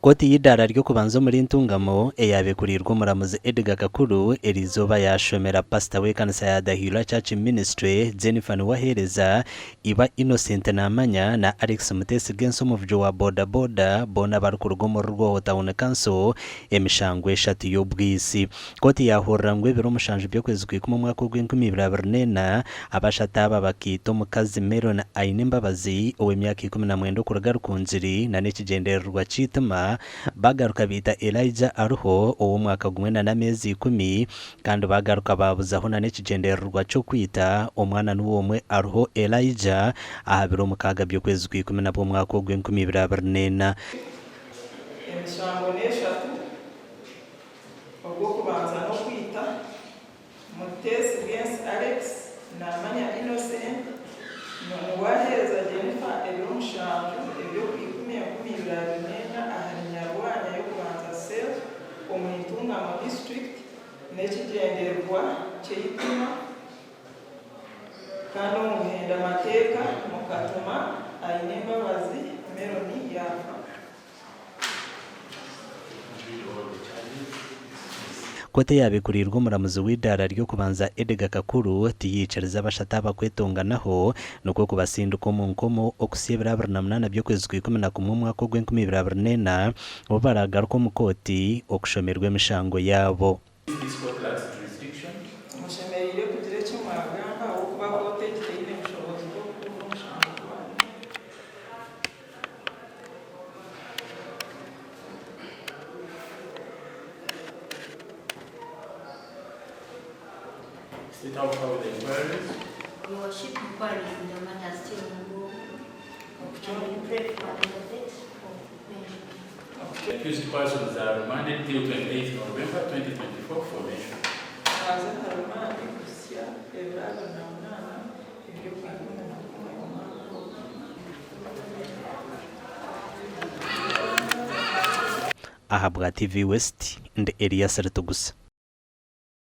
Kooti y'eidaara ry'okubanza omuri Ntungamo eyaaba ekuriirwe omuramuzi Edgar Kakuru eriizooba yaashomera pasita w'ekanisa ya The Heulah Church Ministry, Jennifer Niwaheereza, iba Innocent Namanya na Alex Mutesigensi omuvugi wa boda boda boona abarikuruga omuri Rwoho Town Council emishango eshatu y'obwitsi. Kooti yaahurira ngu ebiro mushanju by'okwezi kw'ikumi omwaka ogw'enkumi ibiri abiri n'ena, abashatu aba bakaita omukazi Meron Ainembabazi ow'emyaka 19 okuruga Rukungiri na n'ekigyendererwa ky'eitima, bagaruka baita Elijah Aruho ow'omwaka gumwe na n'ameezi ikumi kandi bagaruka baabuzaho na n'ekigyendererwa ky'okwita omwana niwe omwe Aruho Elijah aha biro mukaaga by'okwezi kw'ikumi nabwo omwaka ogw'enkumi ibiri abiri n'ena. Emishango n'eshatu. Ogw'okubanza n'okwita Mutesigensi Alex, Namanya Innocent, Niwaheereza Jennifer ebiro mushanju eby'okwikumi 2024 ahari Nyarwanya y'okubanza Cell omuri Ntungamo District n'ekigyendererwa ky'eitima kandi omu buhenda mateeka mukatuma Ainembabazi Melony yaafa. Kooti eyaabikuriirwe omuramuzi w'eidaara ry'okubanza Edgar Kakuru tiyaikiriza abashatu aba kwetonganaho nikwo kubasindika omu nkomo okuhitsya ebiro 28 by'okwezi kwa 11 omwaka ogw'enkumi ibiri abiri n'ena obu baraagaruka omu kooti okushomerwa emishango yaabo. Mushemereire kugira eki mwagamba ahabw'okuba kooti egi teine bushoboorozi bw'okuhurira omushango gwanyu. State how far with the inquiries? Your Worship, inquiries in the matter still ongoing and we pray for another date for mention. The accused persons are remanded till 28th November 2024 for mention. Baaza aha rumandi kuhitsya ebiro 28 eby'Okwikumi-na-kumwe omwaka ogu. Ahabwa TV West, ndi Elias Ritugusa.